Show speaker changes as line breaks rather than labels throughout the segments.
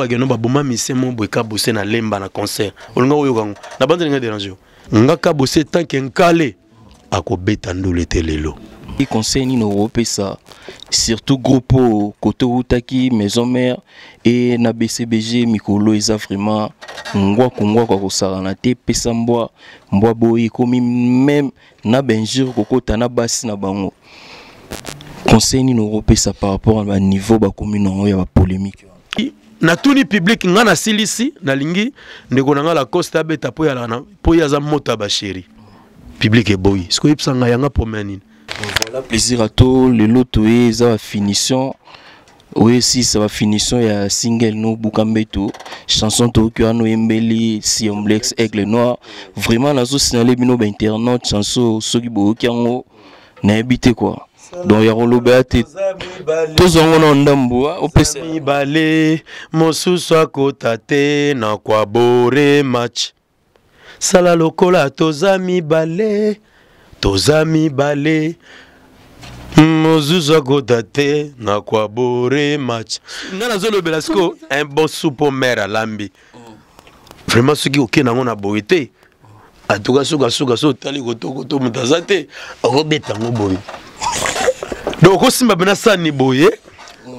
Nayoka keno baboma mise mo boye Kabose na Lemba na concert. Olinga oyoka yango. Na banza linga déranger yo. Nga Kabose tant que nkale akobeta ndule te lelo.
Conseil nini okopesa surtout groupe oyo kote outaki maison mère e na bcbg mikolo eza vraiment ngwaku ngwaku akosakana te pesa mbwa mbwa boye ekomi meme na bainjure kokota na basi na bango conseil nini okopesa par rapport na baniveau bakomi nango ya bapolémique?
Natuni public, nga nasilisi, nalingi ndeko na nga Lacoste abeta mpo yalaka na mpo ye aza moto ya basheri. Public eboyi, sikoyo oyebisa ngai yanga problème ya nini?
Voilà, plaisir à to lelo toye eza bafinition oyo esisa bafinition ya single no Buka Mbeto, chanson toyoki wana oyembeli Siomblex Aigle Noir. Vraiment nazosignale bino bainternaute, chanson soki boyoki yango nayebi te quoi, donc ya koloba ya te, tozwa yango na ndambo opesa
mibale mosusu akota te na kwa bore match. Sala lokola toza mibale, toza mibale, mosusu akota te na kwa bore match. Nga nazolobela siko un bon soupe mare alambi vraiment, soki okende yango na boye te, atuka sukasuka so otali kotokoto moto aza te, okobeta yango boye. Donc okosimba mpena sani boye,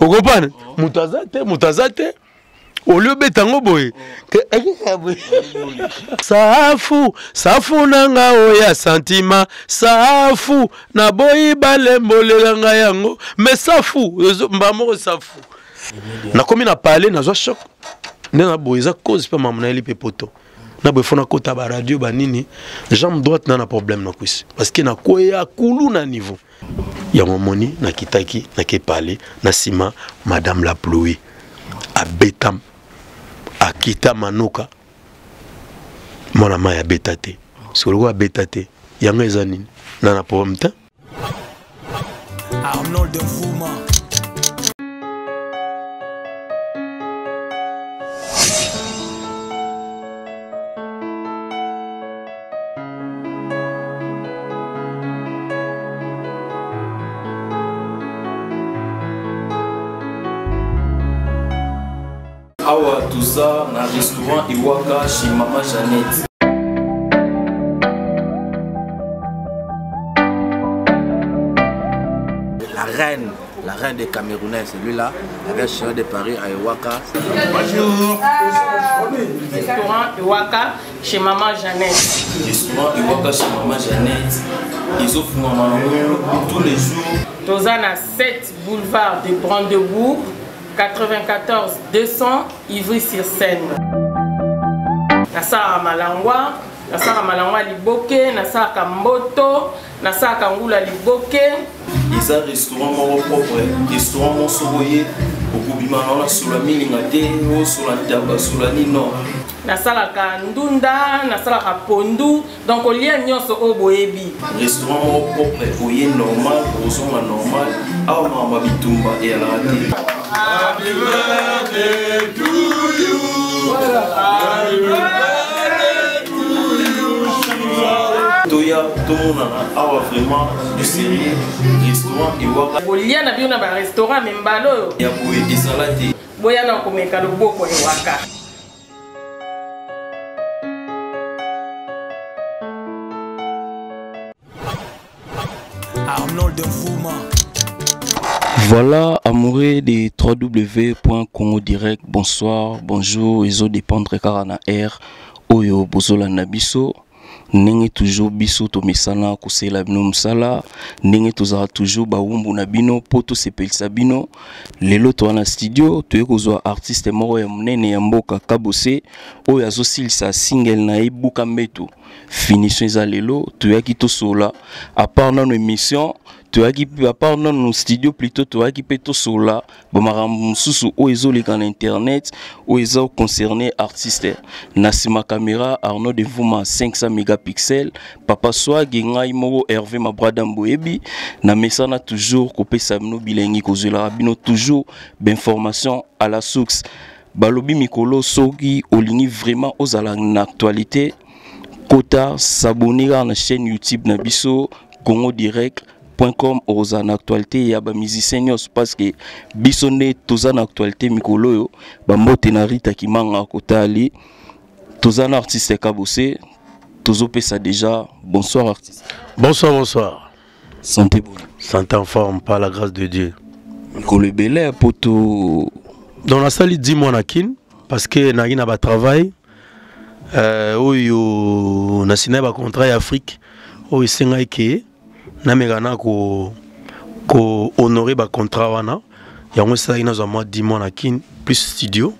okopana moto aza te, moto aza te, olie obeta yango boye. Safu safu na nga oyo ya santima, safu naboyi balembolela ngai yango me safu mba moko safu. Nakomi na palais, nazwa choc nde na boye, eza cause mpe mama nayeli mpe poto na boye fo nakota baradio banini, jambe droite na na problème na kwisi parce que nakweya kulu na niveau yango. Moni nakitaki nake pale na nsima, madame la pluie abeta akita manuka mwana mai abeta te, soki lokola abeta te yango eza nini na na problème te.
Arnold Mfuma.
Awa toza na restaurant Ewaka chez Mama Jeannette.
La reine, la reine des Camerounais, celui-là, avec chemin de Paris à Ewaka.
Bonjour. Restaurant Ewaka chez Maman Jeannette.
Restaurant Ewaka chez Maman Jeannette. Ils offrent maman tous les jours.
Toza na 7 boulevard de Brandebourg, 94 200 Ivry-sur-Seine. Nasalaka malangwa, nasalaka malangwa liboke, nasalaka mboto, nasalaka ngula liboke.
Eza restaurant moko propre, restaurant moko soki oye okobima na wana sola milinga te, osola ntaba sola nini non.
Nasalaka ndunda, nasalaka pondu, donc olia nyonso oyo boyebi.
Restaurant moko propre, oye normal, ozonga normal, awa makambo ya bitumba eyalaka te.
Happy birthday to you. Happy birthday to you.
Toya tomonana awa vraiment du sérieux, restaurant Ewaka.
Bolia na bino na barestaurant me mbala oyo
ya boye ezala te.
Boya na komeka loboko Ewaka.
Arnold Mfuma.
Voilà, amoureux de www.congodirect, bonsoir, bonjour, ezo dépendre kaka na air oyo bozolanda biso. Ndenge toujours biso tomesana kosela bino mosala, ndenge tozala toujours bawumbu na bino mpo tosepelisa bino. Lelo toza na studio, toye kozwa artiste moko ya monene ya mboka Kabose oyo azosilisa single na ye Buka Mbeto. Finition eza lelo, toyaki tosola à part nano émission, toyaki à part nano studio plutôt, toyaki mpe tosola bamakambo mosusu oyo ezoleka na internet oyo eza concerne artiste. Na nsima caméra Arnaud de Mvuma 500 mégapixel, papa Swag, ngai moko Hervé Mabrada Mboyebi na mesana toujours kopesa bino bilengi, kozwelaka bino toujours bainformation à la source. Balobi mikolo soki olingi vraiment ozala na actualité, kota s'abonner kaka na chaîne YouTube na biso Congo Direct. .com okozala na actualité ya bamusicien nyonso parce que biso nde toza na actualité mikolo oyo. Bambote na Rita Kimanga kotali. Toza na artiste Kabose, tozopesa déjà bonsoir artiste.
Bonsoir, bonsoir.
Santé bonne?
Santé en forme, par la grâce de Dieu.
Mikolo ebele ya poto.
Donc nasali 10 mois na Kin parce que nayaki na batravail oyo nasina bacontrat ya Afrique oyo esengaki ke nameka na ko honorer bacontrat wana. Yango esalaki nazwa mwa 10 mois na Kin plus studio.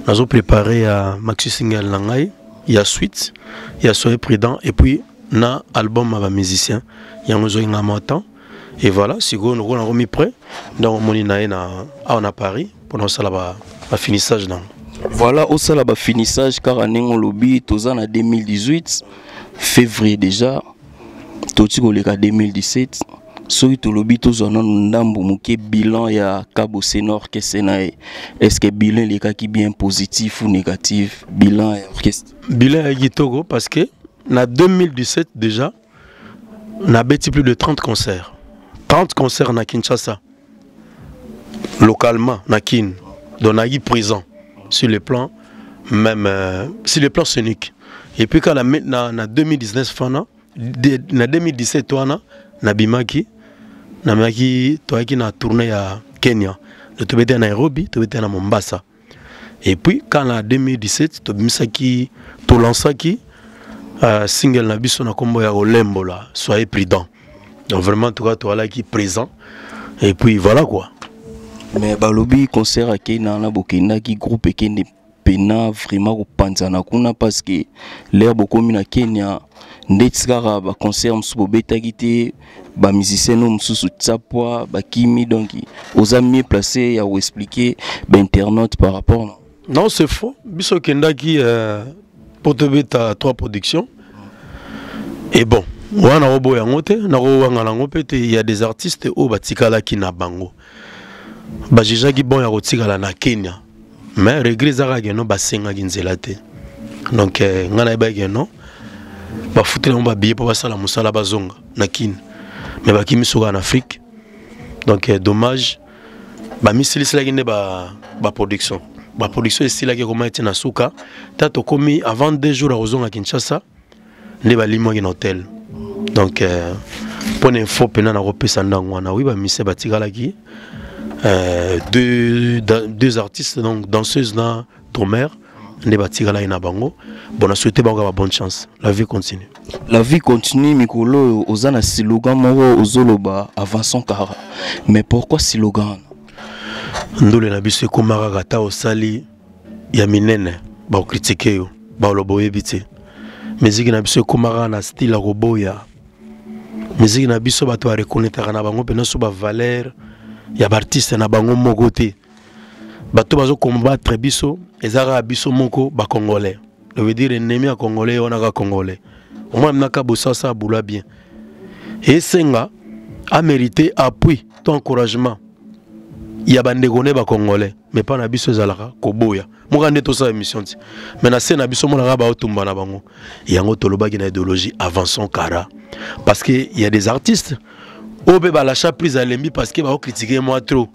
Nazo préparer ya maxi single na ngai ya suite ya Soyez prudent et puis na album ya bamusicien. Yango ezwaki nga mwa temps et voilà, sikoyo lokola nakomi prêt, donc omoni na ye na awa na Paris mpona kosala bafinissage nango.
Voilà, osala bafinissage kaka ndenge olobi. Toza na 2018 février déjà, toti koleka 2017. Soki tolobi tozwa nanu ndambo moke bilan ya Kabose na orchestre na ye, est ce que bilan elekaki bien, positif ou négatif, bilan ya orchestre?
Bilan ya kitoko parce que na 2017 déjà nabeti plus de 30 concerts, 30 concerts na Kinshasa, localement na Kin. Donc nayaki présent sur le plan même sur le plan scénique. Et puis quand na 2019 fana na 2017 wana nabimaki, namaki, toyaki na tournée ya Kenya, tobeti na Nairobi, tobeti na Mombasa. Et puis quand na 2017 tobimisaki, tolançaki single na biso na nkombo ya Olembola, Soyez prudent. Donc vraiment, en tout cas, toalaki présent et puis voilà quoi.
Mais balobi concert akei na bokendaki, groupe ekende pena vraiment kopanzana kuna parce que l'heure bokomi na Kenya, ndeti kaka baconcert mosusu bobetaki te, bamusicien no mosusu tia poa bakimi. Donc oza mieux placé ya koexpliquer bainternaute par rapport na
Non, c'est faux. Biso okendaki po tobeta trois productions et bon, wana oboya yango te, nakowanga nango mpe te. Ya des artistes oyo batikalaki na bango, bajugeaki bon ya kotikala na Kenya, mais regret ezalaka ke no basengaki nzela te. Donc ngai nayebaki ke non, bafuteli yango babillet mpo basala mosala, bazonga na Kine, mais bakimi soka na Afrique. Donc dommage, bamisiliselaki nde baproduction, baproduction esilaki, ekoma eti na suka ta tokomi avant 2 jours ya kozonga Kinshasa nde balimwaki na hotel. Donc mpo na info mpena nakopesa ndango wana, oui, bamise batikalaki deux artistes, donc danseuse na drummer nde batikalaki na bango. Bon, na souhaité bango ba bonne chance, la vie continue.
La vie continue. Mikolo oyo oza na slogan moko ozoloba, "Avançons kara". Mais pourquoi slogan wana?
Ndule na biso ekóma kaka ata osali ya minene, bakocritiquer yo, baloba oyebi te. Miziki na biso ekóma kaka na style ya koboya miziki na biso. Bato bareconnaîtraka na bango mpena so bavaleur ya baartiste na bango moko te. Bato bazocombattre biso eza kaka biso moko bacongolais. Ça veut dire ennemi ya Congolais wana kaka Congolais. Omwana mnaka bosasa abula bien, esenga amérité appui to encouragement ya bandeko ne bacongolais, mais mpa na biso ezalaka koboya moka nde tosala émission ti. Mais na se na biso monaka baotumba na bango. Yango tolobaki na idéologie "Avançons kara", parce que y a des artistes oyo mpe balâcha prise, alembi parce que baocritiquer moi trop.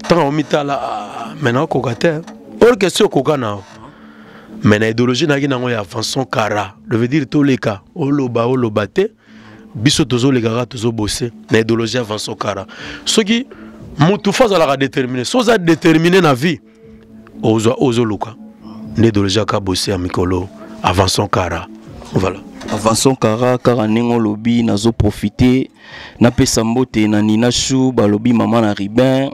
Ntango omitala, ah, mais naokoka te, or question okoka na mais na idéologie nayaki nango ya "Avançons kara", ça veut dire toleka, oloba oloba te, biso tozolekaka, tozobose na idéologie "Avançons kara". Soki motu fo azalaka déterminé, so oza déterminé na vie, ozwa ozoluka. Nde idéologie aka bose ya mikolo, "Avançons kara", voilà.
"Avançons kara" kaka ndenge olobi. Nazoprofiter napesa mbote na Nina Chou, balobi mama na Ribin.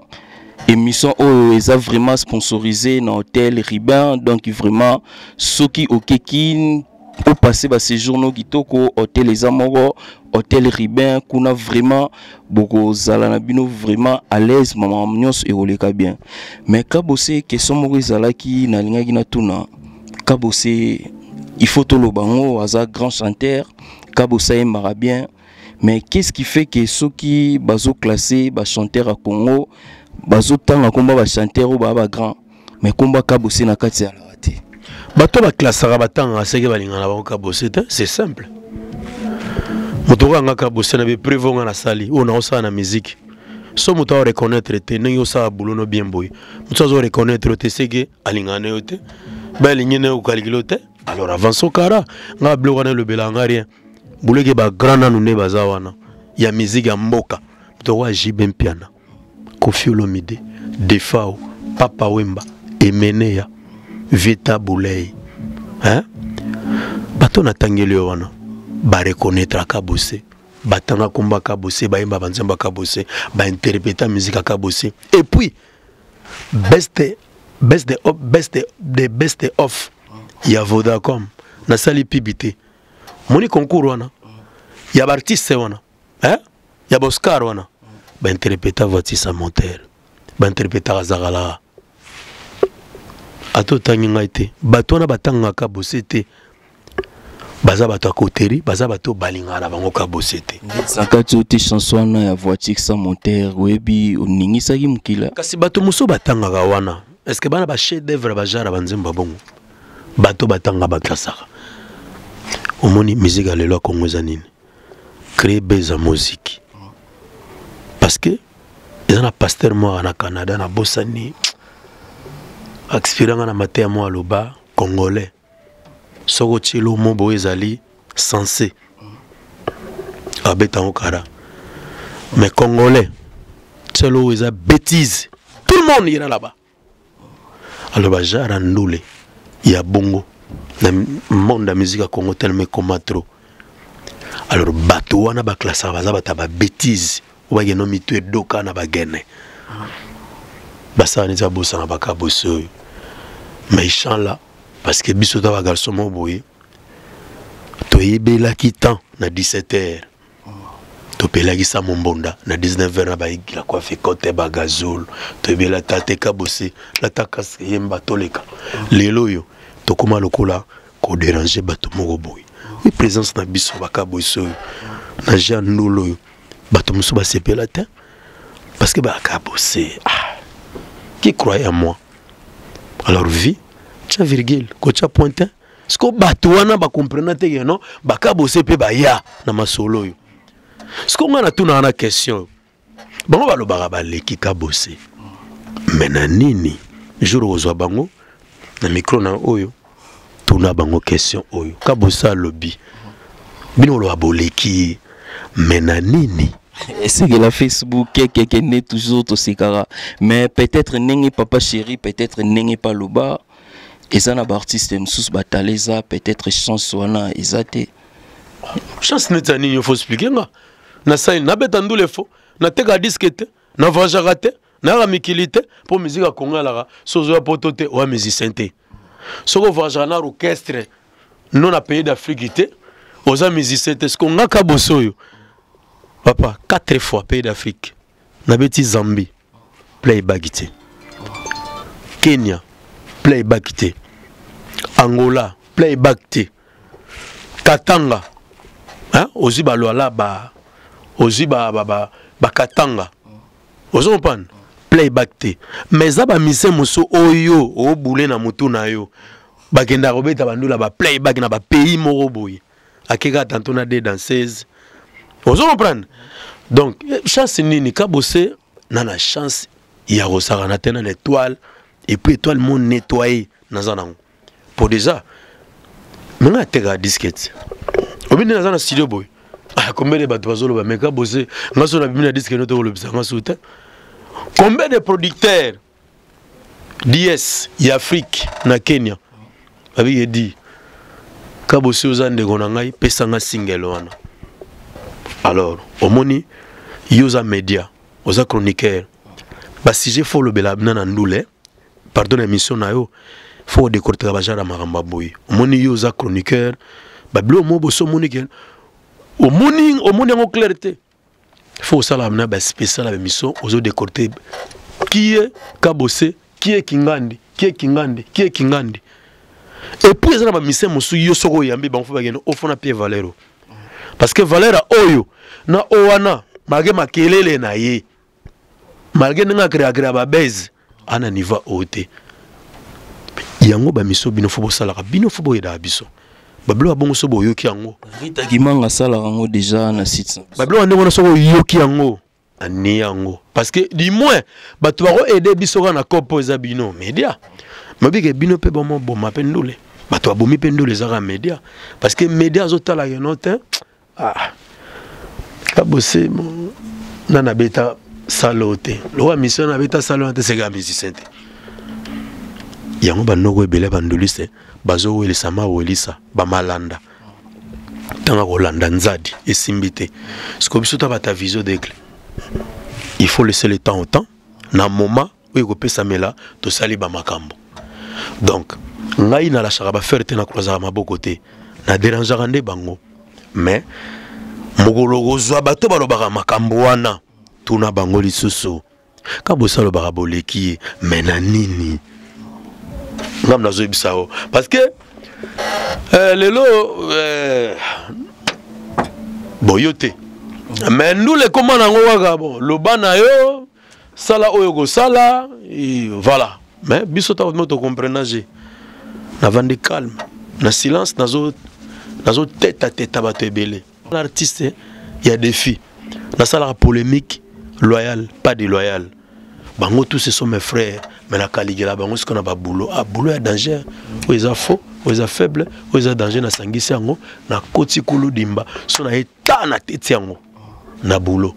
Émission oyo eza vraiment sponsorisé na hôtel Ribin. Donc vraiment, soki okeki opasser baséjour no kitoko, hôtel eza moko, hôtel Ribin kuna, vraiment bokozala na bino vraiment à l'aise, mama nyonso ekoleka bien. Mais Kabose, question moko ezalaki nalingaki natuna Kabose. Il faut toloba ngo aza grand chanteur, Kabose ayembaka bien, mais qu'est-ce qui fait que soki bazoclasser bachanteur ya Congo, bazotanga komba bachanteur oyo baa bagrand, mais komba Kabose na kati ezalaka te?
Bato baclassaka, batangaka seke balingana bango Kabose te. C'est simple. Moto oyo anga kabose na bepreuve nga nasali oyo naosala na musique, so moto aoreconnaitre te ndenge osala boulot no bien boye, moto azo reconnaître te seke alingaka na yo te, balingi na yo kokalikilo te. Alors avance okara nga biloko wana elobelaka nga rien. Boleke bagrand nanu nde baza wana ya musique ya mboka, moto oyo JB Mpiana, Koffi Olomide, Defao, Papa Wemba, Emeneya, Vita Bulei, hein? Bato natangeli yo wana bareconnaîtraka Kabose, batanga komba Kabose, bayemba banzembo ya Kabose, bainterpreta musique ya Kabose. Et puis best best of best the best of ya Vodacom, nasali pibi te, moni concours wana ya baartiste wana, hein? Ya baoscar wana, bainterpreta voiture sans moteur, bainterpretaka zakalaka. Ata otangi ngai te, bato wana batangaka Kabose te, baza bato ya koteri, baza bato balingaka na bango Kabose te.
Na kati oyo te, chanson wana ya voiture sans moteur, oyebi oningisaki mokila.
Kasi bato mosusu batangaka wana, est ce que bana ba chef d'œuvre bajara banzembo ya bongo? Bato batanga baklasaka. Omoni musique ya lelo ya Congo eza nini? Créer beza musique, parce que eza na pasteur moko na Canada, nabosani, expiranga na mateya moko, aloba congolais soki otie lomo boye ezali sensé abeta yango kara, mais congolais tielo oyo eza bêtise, tout le monde ira là-bas. Aloba jara ndule ya bongo na monde ya musique ya Congo tellement ekoma trop. Alors bato wana baklasaka baza bato ya babétise oyo bakende mitu edoka na bagene, basala neti babosana bakabose oyo, mais chant là, parce que biso ta bagarçon moko boye toyebelaki temps na 17 heures, topelaki sa mombonda na 19 heures na baigila kwafe kote bagazol, toyebela tate Kabose lata kaske yemba toleka. Lelo oyo tokóma lokola koderange bato moko boye. Oui, présence na biso bakabose oyo na jean ndolo oyo, bato mosusu basepela te parce que bakabose, ah, qui croyait à moi? Alors vie tia virgule, kotia pointin siko bato wana bakomprena te ke non, bakabose mpe baya na masolo oyo. Siko ngai natunaka na question, bango balobaka baleki Kabose, me na nini? Jour okozwa bango na micro na oyo, tuna bango question oyo Kabose alobi, bino oloba boleki ye, me na nini?
Esekela Facebook kekeke nde toujours tosekaka, mais peut-être ndenge papa chéri, peut-être ndenge paloba eza na baartiste mosusu batala, eza peut-être chance wana eza te.
Chance neti ya nini? Faut expliquer nga. Nasali, nabeta ndule, fo nateka disque te, navoyageaka te, nayaka mikili te, mpo musique ya Congo alaka so ozoya poto te, oya musicien te. Soki ovoyageaka na orchestre no na pays d'Afrique te, oza musicien te. Siko nga Kabose oyo, papa, quatre fois pays d'Afrique nabeti: Zambie playback te, Kenya playback te, Angola playback te, Katanga, hein? Ozwi balwala ba, ozwi bakatanga ba, ba, ozo comprendre, playback te. Mais eza bamusicien mosusu oyo obule na motu na yo, bakendaka kobeta bandula ba playback na bapays moko boye, akeka tantôt na deux danseuse, ozo comprendre. Donc chance nini? Kabose na chance ya kosakana te na étoile, et puis étoile mo nettoyé naza nango po déjà menga atekaka disque te. Obi nde naza na studio boye, ah, combien de bato bazoloba mais Kabose nga so nabimi na disque no te, kolobisa nga su te. Combien de producteurs ds ya Afrique na Kenya babiki edi Kabose oza ndeko na ngai, pesanga single wana. Alors omoni, yo oza média, oza chroniqueur, basujet fo olobela bina na ndule, pardon, na émission na yo fo odécortiquer bagenre ya makambo ya boye. Omoni, yo oza chroniqueur, babilo mo boso omoni ke omoni, omoni yango clair te, fo osala na baspécial ya baémission, ozodécortiquer qui est Kabose, qui est Kingandi, qui est Kingandi, qui est Kingandi. Et puis eza na bamusicien mosusu, yo soki oyambi bango fo bakende ofona pie valeur, parce que valeur oyo na o wana, malgré makelele na ye, malgré ndenge acréacréa babese, ana niveau oyo te. Yango bamiso bino fo bosalaka, bino fo boyedaka biso. Babiloko ya bongo so boyoki yango.
Rita Kimanga asalaka yango déjà na site.
Babiloko ya ndenge wana soki oyoki yango, ani yango, parce que du moins bato bako aider biso kaka na cope oyo eza bino média. Mobike bino mpe bomoboma mpe ndule, bato babomi mpe ndule ezaka média, parce que média azotala yeno te. Ah, kabose na nabeta salo te, lokola mission nabeta salo wana te, seka musicien te. Yango banoko ebele banduliste bazowelisa mawelisa bamalanda ntango akolanda nzadi esimbi te. Sikoyo biso ta bata vision d'aigle, il faut laisser le temps au temps. Na moment oyo ekopesamela, tosali bamakambo. Donc ngai nalashaka bafere te, nakrozaka maboko te, naderangeaka nde bango. Mais mokolo kozwa bato balobaka makambo wana, tuna bango lisusu. Kabosi alobaka boleki ye, me na nini? Ngam nazoyebisa yo, parce que lelo bon, yo te, mais ndula ekóma nango kaka bon, loba na yo, sala oyo kosala, voilà. Mais biso ntango tocomprendre, navandi calme na silence, nazotetateta bato ebele. Artiste ya défi, nasalaka polémique loyale, pas déloyale. Bango tous, ce sont mes frères, mais nakaligela bango sikoyo na babulo. Ah, bulo ya danger oyo eza faux, oyo eza faible, oyo eza danger, nasangisi yango, nakoti kuludimba so na ye ta na teti yango na bulo.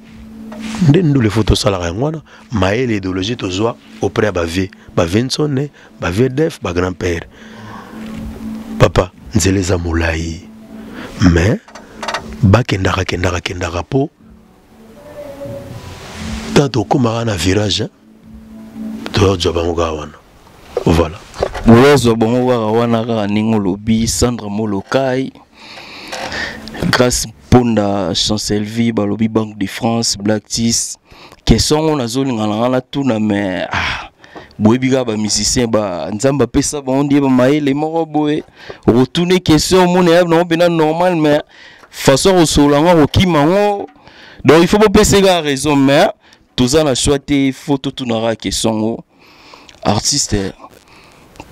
Nde ndule fo tosalaka yango wana. Mayele, idéologie tozwa auprès ya bavie, bavinsone, bavie def, bagrand père. Papa, nzela eza molai, mais bakendaka kendaka kendaka mpo ntango tokomaka na virage, toyozwa bango kaka wana. Voilà.
Boyozwa bango kaka wana, kaka ndenge olobi. Sandra Molokai, Grâce Mponda, Chancelvie, balobi Banque de France, Black Tis. Question ngo nazolinga na nga natuna, mais ah, boyebi kaka bamusicien ba Nzambe apesa bango ndie bamayele moko boye. Retourne question, omona ya nango mpena normal, mais façon kosolola yango, akokima yango. Donc il faut bopesa kaka raison, mais toza na choix te, faut totunaka question ngo. Artiste,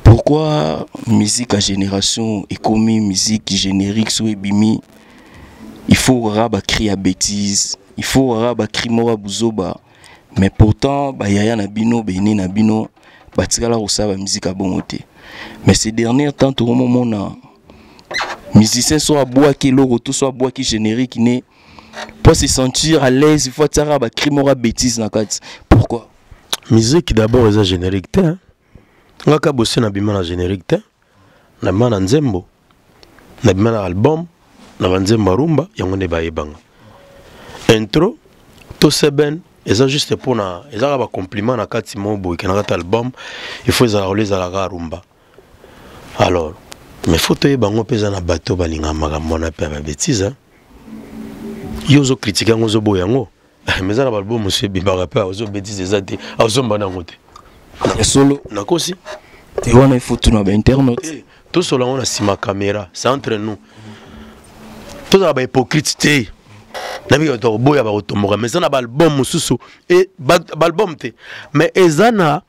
pourquoi musique ya génération ekomi musique générique? So ebimi, il faut kaka bacri ya bêtise, il faut kaka bacri moko ya buzoba. Mais pourtant bayaya na bino, bene na bino batikala kosala bamusique ya bongo te. Mais ces derniers temps, tokomomona musicien so abwaki eloko to so abwaki générique ne, pour se sentir à l'aise, il faut atiaka bacri moko ya bêtise na kati. Pourquoi?
Musique d'abord eza générique te. Nga Kabose nabima na générique te, nabima na nzembo, nabima na album na banzembo ya rumba. Yango nde bayebanga. Intro to seben eza juste mpona ezaka bacompliment na kati mo boye ke na kati album il faut ezalaka olo ezalaka rumba. Alors, mais faut toyeba yango mpe, eza na bato balingaka makambo wana mpe ya babétise. Yo ozocritiquer yango, ozoboya yango, mais eza na baalbum mosusu ebimaka mpe ozobétise eza te, azomba nango te.
Ya solo?
Nakosi?
Te, wana il faut tuna bainternaute.
Tosola yango na nsima caméra, c'est entre nous. Tozala bahypocrite te. Nayebi bato bakoboya, bakotomboka, mais eza na baalbum mosusu, baalbum te, mais eza na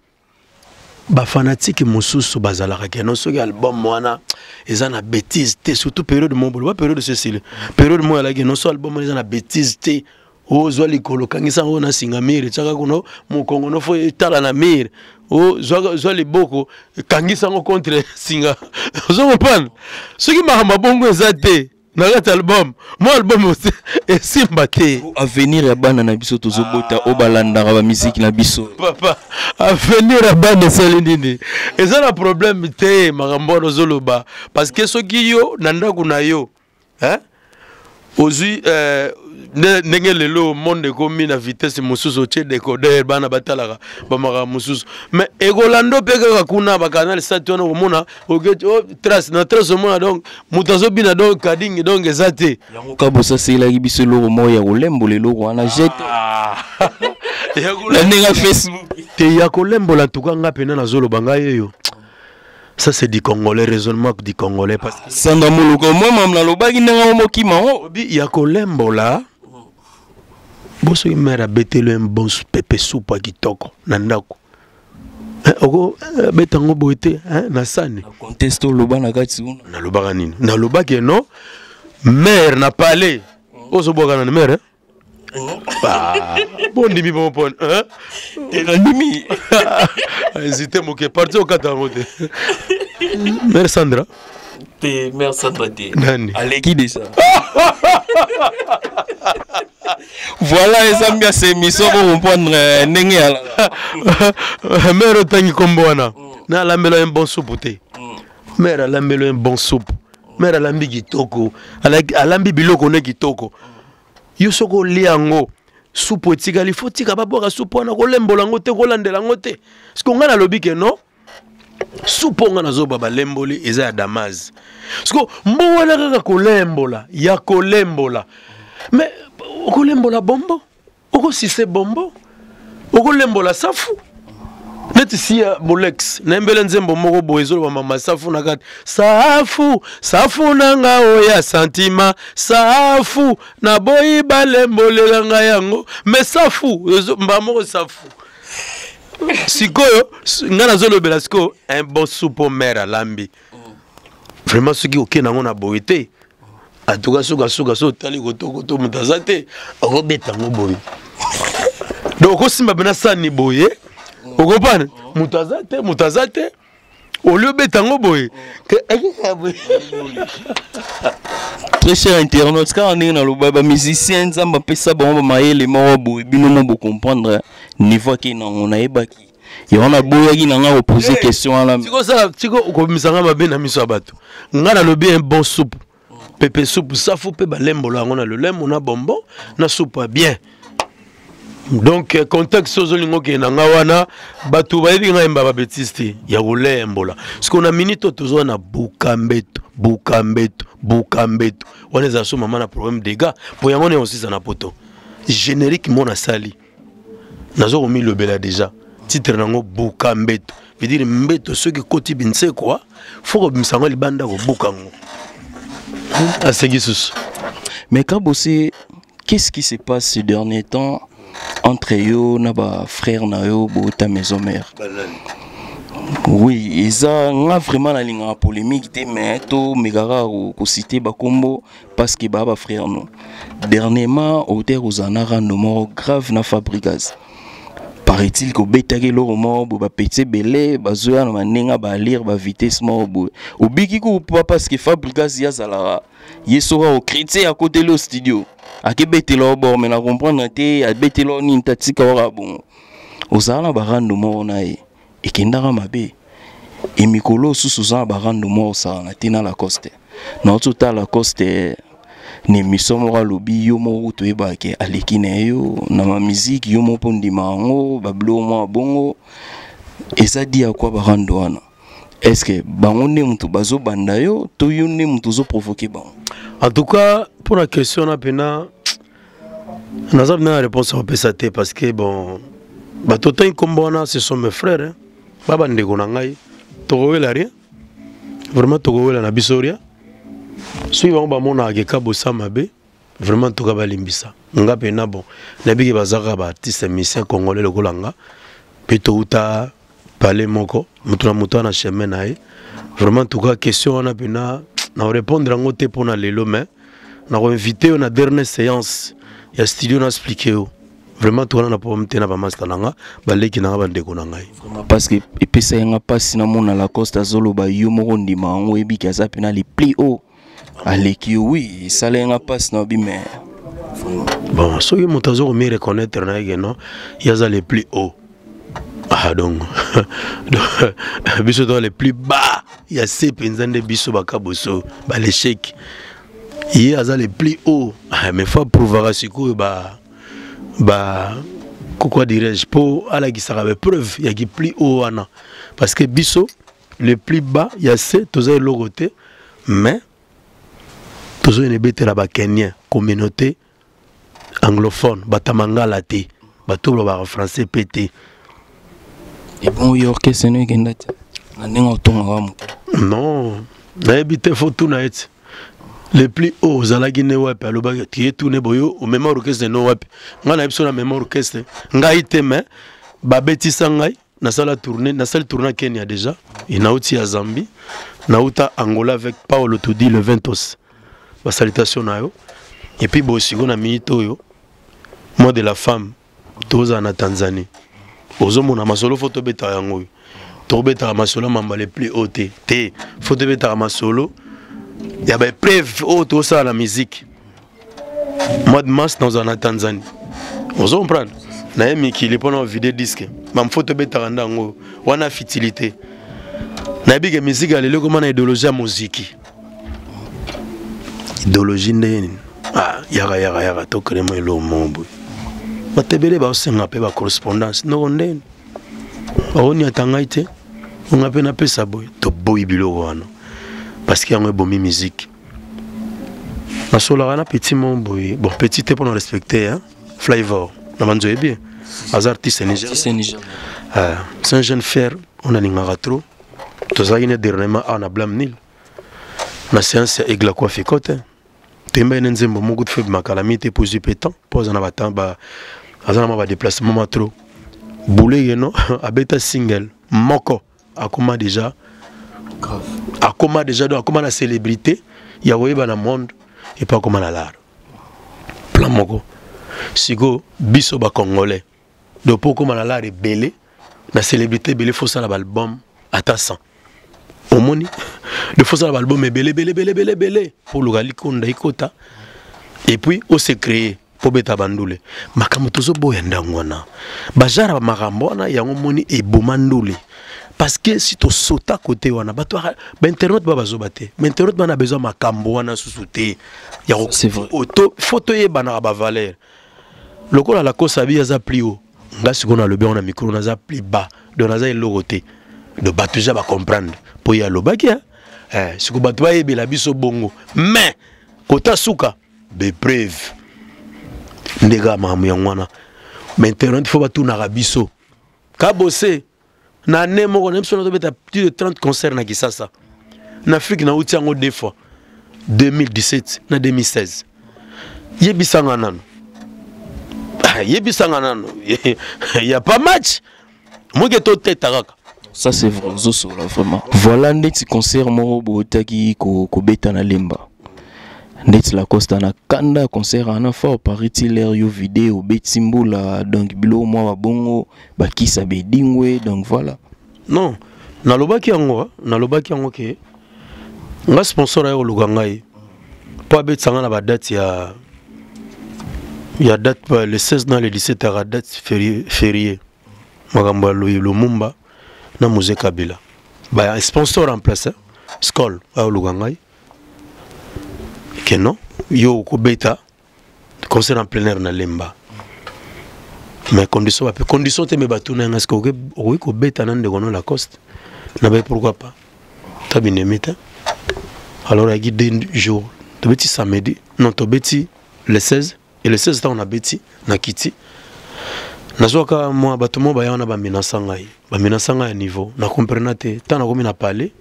bafanatike mosusu bazalaka keno soki album wana eza na bêtise te. Surtout période mo boloba, période cecile, période mo alaki no so album wana eza na bêtise te, ozwa likolo, kangisa yango na singa mire, tiaka kuno mokongo no, fo etala na mire, zwa liboko, kangisa yango contre singa. Ozo comprendre? Soki makambo bongo eza te na kati album mo, album esimba te.
Avenir ya bana na biso tozobota oyo balandaka bamiziki na biso.
Papa, avenir ya bana esali nini? Eza na problème te makambo wana ozoloba, parce que soki yo na ndako na yo, hein? Ozwi ndenge lelo monde ekomi na vitesse mosusu, otie décoder, bana batalaka bamakambo mosusu, mais ekolanda mpe kaka kuna bacanal sat wana, okomona oh, trace na trace, omona donc moto azobina, donc kadingi, donc eza te.
Yango Kabosa aselaki biso eloko moko ya kolembola, eloko wana jete na ndenge ya Facebook.
Te, ya kolembola ntuka nga mpena nazoloba ngai eyo, ça c'est du Congolais, raisonnement du Congolais, parce que
Sandra Moluka, moi mam nalobaki ndenge ngo mokima ngo.
Obi ya kolembola bosoki mare abeteli un bon pepe supu ya kitoko na ndako. Eh, oko eh, beta yango boye te eh, na sani
conteste oloba na kati kuna.
Nalobaka nini? Nalobaki non, mare na palais ozobwaka nani mare? Ah, bondimi bongo mpona
nandimi.
Hésité moke, parti okata yango te. Mare Sandra.
Te, mare Sandra te.
Nani?
Aleki déjà. Voilà, eza mbiasa émission po comprendre ndenge ya
Mare otangi nkombo wana na alambela un bon supu te. Mare alambela un bon supu. Mare alambi kitoko, alambi biloko ne kitoko. Yo soki olia yango, supu etikali, fo tika babwaka supu wana, kolembola yango te, kolandela yango te. Parce que ngai nalobi ke non, supu nga nazoba balemboli eza ya Damas. Parce que mbo wana kaka kolembola ya kolembola, mais okolembola bombo, okosise bombo, okolembola safu neti si ya Bolex. Nayembele nzembo moko boye ezoloba mama safu na kati: safu, safu na nga oyo ya sentiment, safu naboyi balembolela ngai yango. Mais safu mba moko safu. Sikoyo ngai nazolobela sikoyo un bon soupe mare alambi vraiment, soki okende yango na boye te, en tout cas sukasuka so otali kotokoto, moto aza te, okobeta yango boye. Donc okosimba mpena sani boye, okopane moto aza te, moto aza te, olie obeta yango boye.
Très cher internaute, kaka ndenge naloba, bamusicien Nzambe apesa bango bamayele moko boye, bino mo bocomprendre niveau ake nango. Nayebaki ye wana, aboyaki na nga kopose question wana.
Tikosala, tiko okobimisa nga mabe na miso ya bato. Nga nalobi un bon soupe, pepe soupe, safu mpe balembola yango na lolemo na bonbon na soupe ya bien. Donc contexte ozolinga okende na nga wana, bato bayebi ngai yemba babétise te ya kolembola. Siko na minute oyo tozowa na buka mbeto, buka mbeto, buka mbeto wana ezala so mama na problème dégâts mpo yango ne osisa na poto. Générique mo nasali, nazo komilobela déjà titre nango buka mbeto, veut dire mbeto soki ekoti binsekwa, fo kobimisa yango libanda, kobuka yango. Aseki susu.
Mais Kabose, qu'est-ce qui se passe ces derniers temps entre yo na ba frère na yo bota maison mère? Oui, eza nga vraiment nalingaka polémique te, mais tomekaka kociter bakombo parce que baa bafrère no. Dernièrement auteur ozala na rando moko grave na Fabrigas. Paraît-il kobetaki eloko moko boye, bapeti ebele bazoya na bandenge baalire bavitesse moko boye, obiki kupa parce que Fabrigas ye azalaka ye soki akocritiquer, akoteli o studio, akebetela o bor. Me na comprendre te, abetela o nini? Tatika waka bongo, ozala na barando moko na ye ekendaka mabe. E mikolo osusu oza na barando moko osala na te na Lacoste. Nauti otala Lacoste na émission moko, alobi yo moko toyebaka ke aleki na yo na bamiziki, yo moko mpo ndima yango babiloko mwa bongo. Eza di ya kwa barando wana? Est ce que bango nde moto bazobanda yo to yo nde moto ozoprovoke bango?
En tout cas, pour la question na mpena naza mpena na réponse ya kopesa te, parce que bon, bato otangi nkombo wana, ce sont mes frères, hein. Ba bandeko na ngai, tokowela rien, vraiment tokowela na biso rien. Soki bango bamonaka ke Kabosa mabe, vraiment toka balimbisa nga mpena. Bon, nayebi ke baza kaka baartiste musicien congolais lokola nga mpe, touta pale moko, moto na moto wana chemin na ye. Vraiment, en tout cas question wana mpena na korépondre yango te mpona lelo, mais nakoinvite yo na dernière séance ya studio, na explique yo. Vraiment towana na problème te na bamaster na nga, baleki na nga, bandeko na ngai.
Parce que epesa ye nga mpasi namona Lacoste azoloba, yo moko ndima yango, oyebiki aza mpena le plus haut, aleki yo. Oui, esala ye nga mpasi na obi, mais
bon, soki moto aza komi reconnaître na ye ke non, ye aza le plus haut, ah donc biso toza le plus bas ya se mpenza nde biso bakaboso balesheki, ye aza le plus haut. Ah, mais faut aprouvaka sikoyo ba quoi dirais-je, mpo alakisaka bapreuve ya ki plus haut wana, parce que biso le plus bas ya se toza eloko te. Mais tozoyena ebetela bakenien, communauté anglophone, batamangala te, bato balobaka français mpe te.
Ebongo yo, orchestre no ekenda te na ndenge otongaka moke?
Non, nayebi te, fo tuna ete le plus haut ozalaki ne wapi. Alobaki tiye tune boyo omema orchestre no wapi. Ngai nayebi so namema orchestre ngai te, mais babetisa ngai. Nasala tournée, nasali tournée Kenya déjà. Et nauti ya Zambie, nauta Angola avec Paolo Tudi le Ventos. Ba salutation na yo. Et puis bo siko na minute oyo mois de la femme toza na Tanzanie. Ozomona masolo faut tobeta yango oyo. Tobetaka masolo mamba le plus haut te. Te, faut tobetaka masolo ya ba épreuve oyo tosala na musique. Mois de mars naza na Tanzanie. Ozo comprendre? Na ye mikili mpona vide disque. Mamfo tobetaka nde yango wana futilité. Nayebi ke musique ya lelo ekoma na idéologie ya moziki. Idéologie nde nini? Ah, yaka yaka yaka tokrema eloko moko boye. Bato ebele baosenga mpe bacorrespondance noko ndeni baoniata ngai te onga mpe napesa boye. Toboyi biloko wana parce que yango ebomi musique. Nasolaka na petit moko boye, bon petit te mpona respecter hein? Flavor na banzo yebi aza artiste nigérien. C'est un jeune frère on alingaka trop. Tozalaki ne dernièrement awa na Blam Nil na séance ya Egla Kwafiko te. Toyembaki ne nzembo moko te ebimaka la mite mpo ezwi mpe temps mpo aza na batemps ba aza na mwa badéplacement mwa trop boule yeno abeta single moko akoma déjà
grave,
akoma déjà donc akoma na célébrité ya koyeba na monde et pas akoma na l'art plan moko. Siko biso ba congolais donc po okoma na l'art ebele na célébrité ebele faut sala ba album ata 100 omoni de faut sala ba album ebele ebele ebele ebele ebele po luka likonda ikota et puis o se créer po beta bandule. Makambo tozoboya ndango wana bajara ba makambo wana yango moni eboma ndule parce que si to sota côté wana bato ba internet ba bazoba te, ba internet ba na besoin makambo wana susu te ya ko
C'est vrai.
Oto faut toyebanaka ba valeur lokola la kosa bi aza plus haut nga sikoyo nalobi yango na micro naza plus bas donc naza eloko te donc bato ja ba comprendre po ye alobaki hein? Sikoyo bato bayebela biso bongo mais kota suka bepreuve ndeka makambo yango wana mais internet faut batunaka biso kabose na année moko na biso nazobeta plus de 30 concerts na Kisasa na Afrique nauti yango deux fois 2017 na 2016. Yebisanga nano. Yebisanga nano. Il y a pas match. Moi que to teta kaka.
Ça c'est vrai, zosola vraiment. Voilà ndeti concert moko botaki ko kobeta na Lemba. Ndeti la Costa na kanda concert ana fort paraît-il l'air yo vidéo beti mbula donc bilo mwa ba bongo bakisa bedingwe donc voilà.
Non, nalobaki yango, nalobaki yango ke nga sponsor ayo koluka ngai po abetisa nga na ba date ya ya date le 16 na le 17 ya date férié makambo ya Lumumba na Mzee Kabila ba sponsor en place hein? Skol ayo koluka ngai ke non yo okobeta concert en plein air na Lemba mais condition ba condition te me batuna nga est-ce que okoki kobeta na ndeko no Lacoste na ba pourquoi pas tabinemi te. Alors yaki 2 jours tobeti samedi non tobeti le 16 et le 16 on a beti na kiti nazwaka mwa bato mo baya wana bamenasa ngai bamenasa ngai ya niveau na comprena te ntango nakomi na palais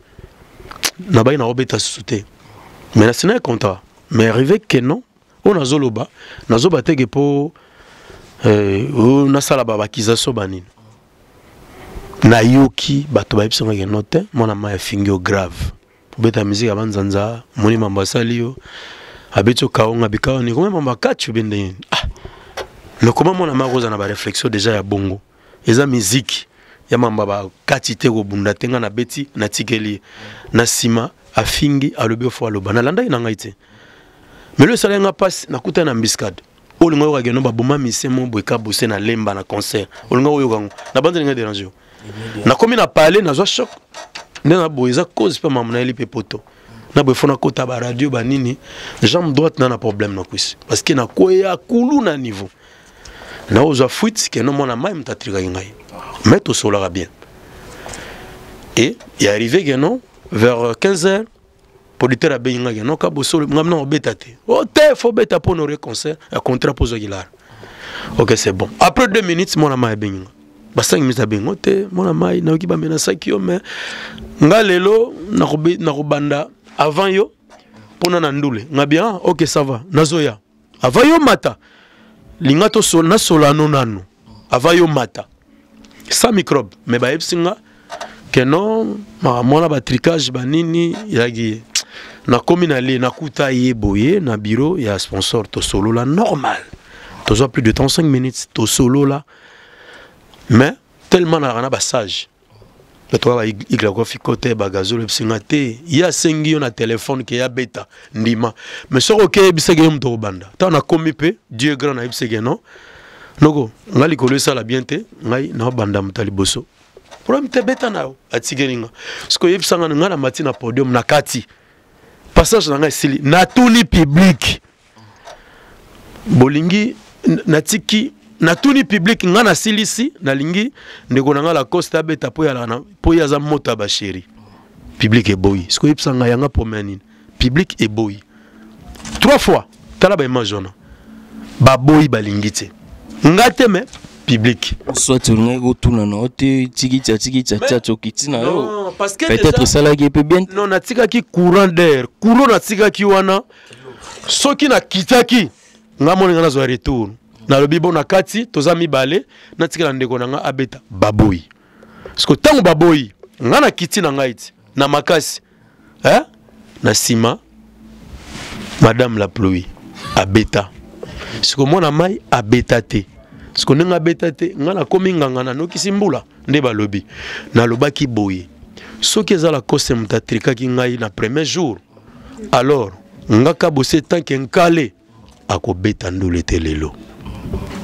nabai nakobeta susu te mais nasina ye contrat mais arrivé que non oyo nazoloba nazoba teke mpo nasala babakisation banini nayoki bato bayebisa ngai ke non te mwana mai afingi yo grave obeta musique ya banzanza moni mambo asali yo abeti yo kaonga bikawa ni koma mambo akati obe ndenge nini ah mais comment mwana mai akozala na baréflexion déjà ya bongo eza musique ya mambo bakati te kobunda te nga nabeti natikeli ye na nsima afingi alobi ofo aloba nalandaki na ngai te mais lo esalaki nga mpasi nakutani na embuscade olinga oyoka keno baboma mise mo boye kabose na Lemba na concert olinga oyoka yango na banza linga dérange yo nakomi na palais nazwa choc nde na boye eza cause mpe mamu nayeli mpe poto na boye fo nakota ba radio banini jambe droite na na problème na kwisi parce que nakweya kulu na niveau naozwa fuite keno mwana mai moto atrikaki ngai mais tosolaka bien et il arrivé que non vers 15 heures producteur abengi ngai non ka bosolo ngai na obeta te o te faut beta pour honorer concert ya contrat pozo kilara ok c'est bon après 2 minutes mwana mai abengi ngai ba 5 minutes abengi o te mwana mai nayoki bamenasaki yo mais nga lelo nakobanda avant yo mpona na ndule nga bien ok ça va nazoya avant yo mata linga to nasola no nanu avant yo mata. Sans microbe, mais bayebisi nga que non, mwana ba tricage banini yaki ye. Nakomi na le nakuta ye boye na bureau ya sponsor, tosolola normal, tozwa plus de 35 minutes tosolola, mais tellement nalaka na basage, bato kaka baiglakofi kote bagazolo ebisi nga te. Ye asengi yo na telefone ke ya beta ndima, mais soki oke yebisaki yo moto okobanda. Ntango nakomi mpe, Dieu grand, nayebisaki non, noko ngai likolo esala bien te, ngai naobanda moto ya liboso, problème te, beta na yo. Atikeli nga. Soki oyebisanga ngai na mati na podium, na kati passage na ngai esili, natuni public bolingi natiki, natuni public, ngai nasilisi, nalingi ndeko na ngai Lacoste abeta mpo yalaka mpo ye aza moto ya basheri. Public eboyi. Soki oyebisa ngai yanga problème ya nini, public eboyi trois fois. Tala baimage wana, baboyi, balingi te, nga te, mais public.
Soit olingaki kotuna na yo te, tiki tia tiki tia tia tokiti na yo, peut-être esalaki mpe bien.
Non, natikaki courant d'air, courant natikaki wana. Soki nakitaki nga, moni nga nazwa retour, nalobi bon, na kati toza mibale, natikela ndeko na nga abeta. Baboyi. Parce que ntango baboyi, nga nakiti na ngai ti na makasi, eh? Na nsima madame la pluie abeta. Siko mwana mai abeta te. Siko ndenge abeta te, ngai nakomi nganga, nanokisi mbula. Nde balobi, nalobaki boye: soki eza Lacoste moto atrikaki ngai na premier jour, alors nga Kabose tanke nkale akobeta ndule te lelo.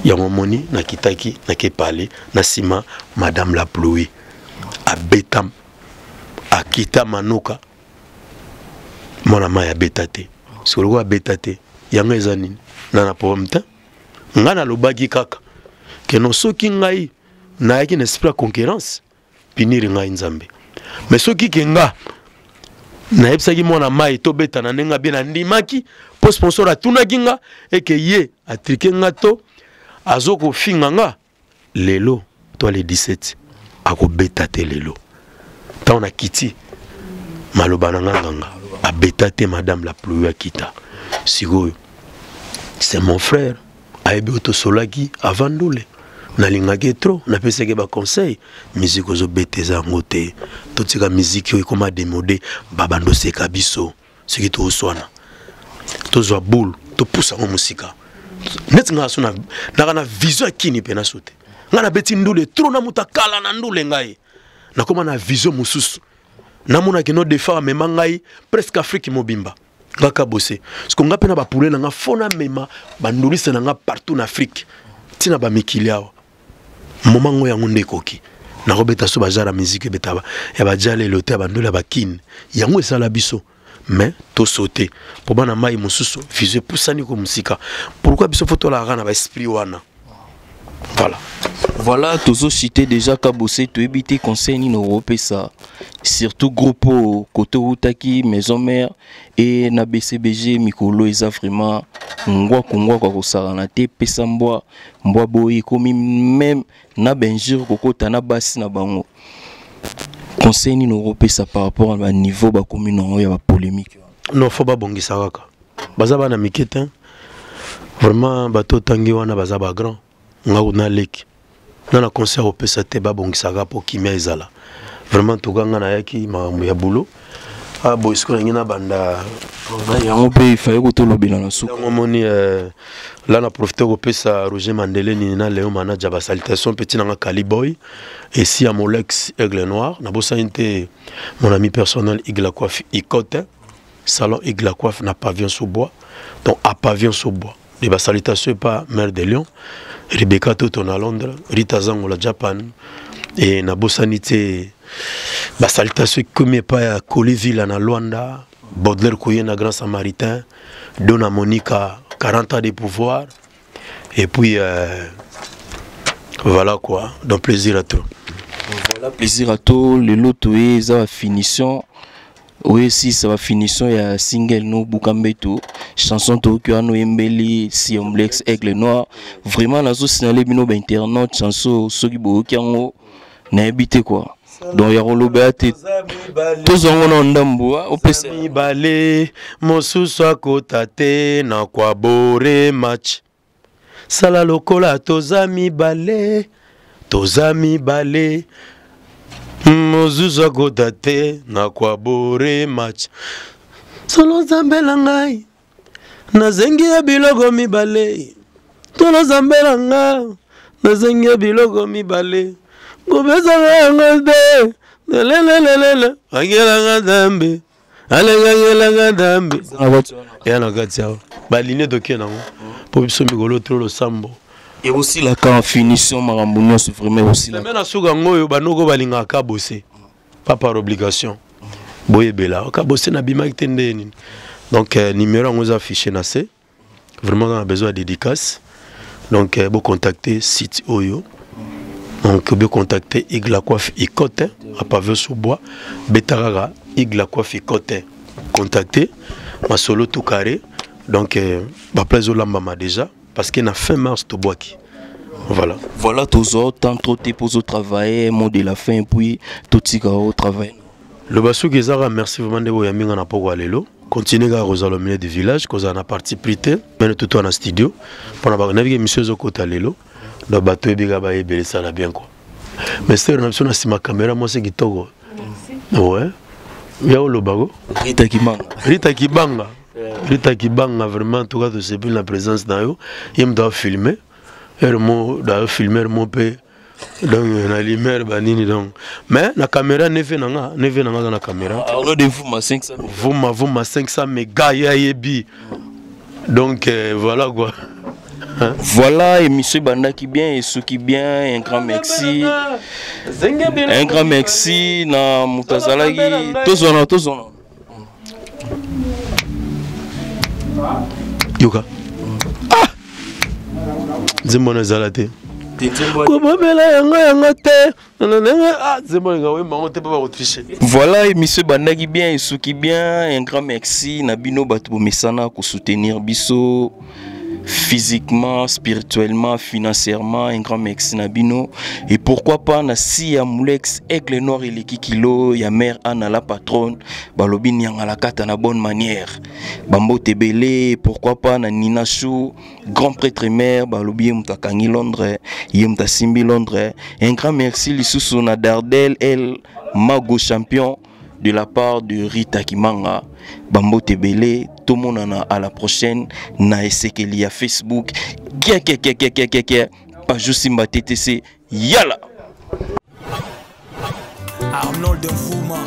Yango moni nakitaki, nakepale na nsima madame la pluie abeta, akita manuka, mwana mai abeta te. Soki lokola abeta te, yango eza nini na problème te. Ngai nalobaki kaka keno soki ngai nayaki na esprit ya concurrence, punir ngai Nzambe, mais soki ke nga nayebisaki mwana mai tobeta na ndenge abie, nandimaki mpo sponsor atunaki nga eke ye atrike nga to azokofinga nga lelo to le 17 akobeta te lelo. Ntango nakiti, maloba na nga, nganga abeta te, madame la pluie akita. Sikoyo c'est mon frère, ayebi oyo tosolaki avant ndule, nalingaki trop, napesaki baconseil: miziki ozobeta eza yango te, totika miziki oyo ekoma demode, babando oseka biso soki tozoswana, tozwa boule, topusa yango mosika. Neti ngai so naka na vision ya kini mpe naso te, ngai nabeti ndule trop na moto akala na ndule, ngai nakoma na vision mosusu, namonaki no defa amema ngai presque Afrique mobimba. Nga Kabose, parce nga mpe na bapule na nga, fo namema banduliste na nga partout na Afrique, ntina bamikili awa. Moma ngo yango nde ekoki nakobeta so bajara miziki ebeta ya bajalelo te, ya bandolo ya bakine, yango esala biso. Mais tosote mpo bana mai mosusu vision epusani ko mosika. Pourquoi biso fo tolalaka na baesprit wana? Voilà.
Voilà, tozocite déjà Kabose, toyebi te conseil nini okopesa surtout groupe oyo kote outaki maison mère e na BCBG. Mikolo eza vraiment ngwaku ngwaku ya kosakana te, pesa mbwa mbwa boye ekomi même na bainjure kokota na basi na bango. Conseil nini okopesa par rapport na baniveau bakomi nango ya bapolémique?
Non, fo babongisa kaka, baza bana mike te, vraiment. Bato otangi wana baza bagrand, nga kuna leki na conseil akopesa te, babongisaka mpo kimia ezala vraiment. Toka nga nayaki makambo ya boulot. Ah boye, sikoyo nangi nabanda.
Yango mpe ifaye kotolobela na suka.
Yango omoni, la na profite kopesa Roger Mandeleni na Léon Manaja basalutation. Mpe ntina nga Kali Boy esi ya Molex Aigle Noir, nabosani te mon ami personnel Igla Coiffe Ikote, salon Igla Coiffe na Pavillon sous bois, donc à Pavillon sous bois. De basalutation epa mère de Lyon Rebecca Toto na Londres, Rita Zangola Japan, e nabosani te basalutation ekomi epai ya Colivilla na Luanda, Baudelaire Koye na Grand Samaritain, Dona Monica 40 ans de pouvoir, et puis voilà quoi. Donc plaisir à toi.
Voilà, plaisir à toi. Lelo toye eza bafinition oyo esisa bafinition ya single no Buka Mbeto, chanson toyoki wana oyembeli Siomblex Aigle Noir. Vraiment nazosignale bino bainternaute, chanson soki boyoki yango, nayebi te quoi, donc ya koloba ya te, tozwa yango na ndambo opesa.
Mibale mosusu akota te na kwa bore match, sala lokola toza mibale, Toza mibale mosusu akota te na kwabore match solo nzambe na ngai nazengi ya biloko mibale tolo nzambe na nga nazengi ya biloko mibale kopesaka yango te lelelelele angelanga nzambe alengangelanga nzambe eya na kati awa baline tokie nango mpo biso mikolo tolo losambo
ekosilaka finition makambo nyonso vraiment ekosilaka
me na suka yango oyo banoko balingaka kabose pas par obligation boyebela kabose nabimaki te nde nini donc euh, numéro yango eza affiché na se vraiment on a besoin de dédicace donc euh, bocontacte site oyo donc bocontacte igla coiffe ikote à pavé sous bois beta kaka igla coiffe ikote contacte masolo tout carré donc euh, baplace ezolambama déjà parce que na fin mars tobwaki voilà
voilà tozwa temps trop te mpo ozotravaille mot de la fin puis totika otravaille
loba soki ezaka merci vraiment nde boyambi nga na poko ya lelo continue kaka kozala au milieu du village kozala na parti pris te mene tutu na studio mpona nabiki émission ezokota lelo donc bato oyebi kaka bayebele esala bien quoi mais sere na biso na nsima kamera mwasi kitoko ouais ya olobako
rita kibanga
rita kibanga rita kibanga vraiment en tout cas tosepeli na présence na yo ye moto afilme heure mo afilme heure mo mpe donc na lumière banini donc mais na caméra neve na nga neve na nga aza na caméra
Arnaud de Vuma 500
Vuma Vuma 500 méga ye ayebi donc euh, voilà quoi
Hein? Voilà, et monsieur Bandaki bien et Souki bien, un grand merci. Un grand merci na Mutazalaki. Tozona, tozona.
Yoka. Ah! Nzembo na ezala te. Kobomela yango yango te. Ah, nzembo nga oyemba yango te mpo bakotriche.
Voilà, et monsieur Bandaki bien et Souki bien, un grand merci na bino bato bomesana ko soutenir biso physiquement, spirituellement, financièrement, un grand merci na bino. Et pourquoi pas na si ya Mulex, Aigle Noir eleki kilo, ya mère Anna la patronne, balobi niangalakata na bonne manière. Bambote ebele, pourquoi pas na Nina Chou, grand prêtre mère, balobi ye moto akangi Londres, ye moto asimbi Londres. Un grand merci lisusu na Dardel El Mago champion de la part de Rita Kimanga. Bambote ebele, tomonana à la prochaine na esekeli ya Facebook. Kia kia kia kia kia kia kia. Pajou Simba TTC. Yala.
Arnold Mfuma.